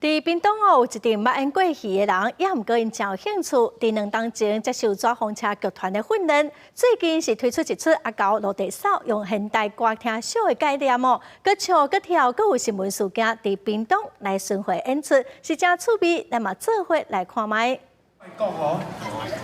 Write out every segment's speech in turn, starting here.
佇屏東哦，有一陣捌演過戲的人，也毋過𪜶誠有興趣，佇2冬前接受紙風車劇團的訓練，最近是推出一齣阿猴落地掃，用現代歌廳秀的概念哦，閣唱閣跳，閣有新聞事件佇屏東來巡迴演出，是誠趣味，咱嘛做伙來看覓。講哦，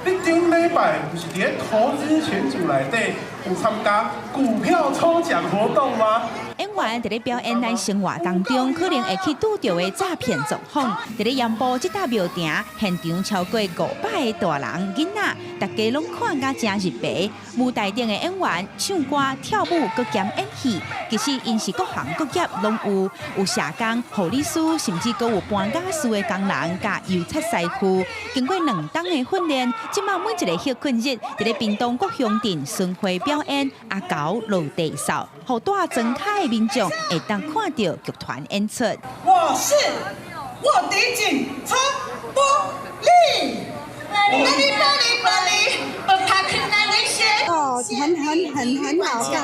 你頂禮拜毋是佇咧投資群組內底有參加股票抽獎活動嗎？演員佇咧表演咱生活當中可能會去拄著的詐騙狀況。佇咧鹽埔這搭廟埕現場超過500个大人囡仔，大家攏看甲誠入迷。舞台頂的演員唱歌、跳舞，閣兼演戲，其實𪜶是各行各業攏有，有社工、護理師，甚至閣有搬傢俬的工人佮油漆師傅。經過2冬的訓練，這馬每一個歇睏日，佇咧屏東各鄉鎮巡迴表演阿猴落地掃，予蹛莊跤的民眾會當看著劇團演出。我是臥底警察波利，玻璃玻璃玻璃，不怕困難危險。哦，很很很很好看，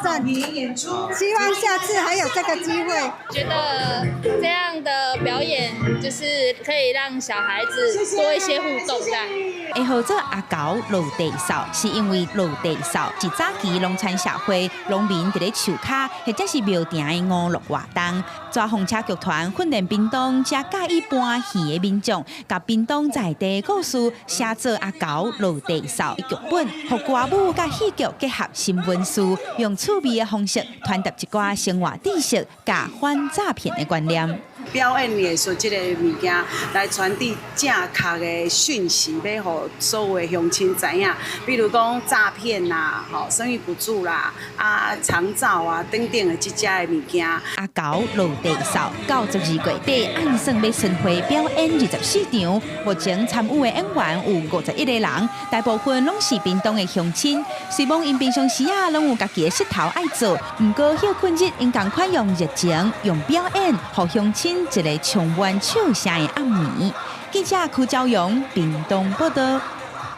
讚！希望下次還有這個機會。覺得這樣的表演就是可以讓小孩子多一些互動，這樣。會號做阿猴落地掃，是因為落地掃是早期農村社會農民佇咧樹跤或者是廟埕的娛樂活動。紙風車劇團訓練屏東遮佮意搬戲的民眾，共屏東在地故事寫做阿猴落地掃劇本，予歌舞佮戲劇結合新聞事，用趣味的方式傳達一寡生活知識佮反詐騙的觀念。表演藝術這個物件來傳遞正確的訊息，欲予所有的鄉親知影。比如講詐騙啦、吼生育補助啦、啊長照啊等等的這遮的物件。阿猴落地掃到12月底，按算欲巡迴表演24場。目前參與的演員有51個人，大部分攏是屏東的鄉親。雖罔𪜶平常時啊，攏有家己的穡頭愛做，毋過歇睏日𪜶仝款用熱情、用表演，予鄉親一個充滿笑聲的暗暝。記者柯昭陽屏東報道。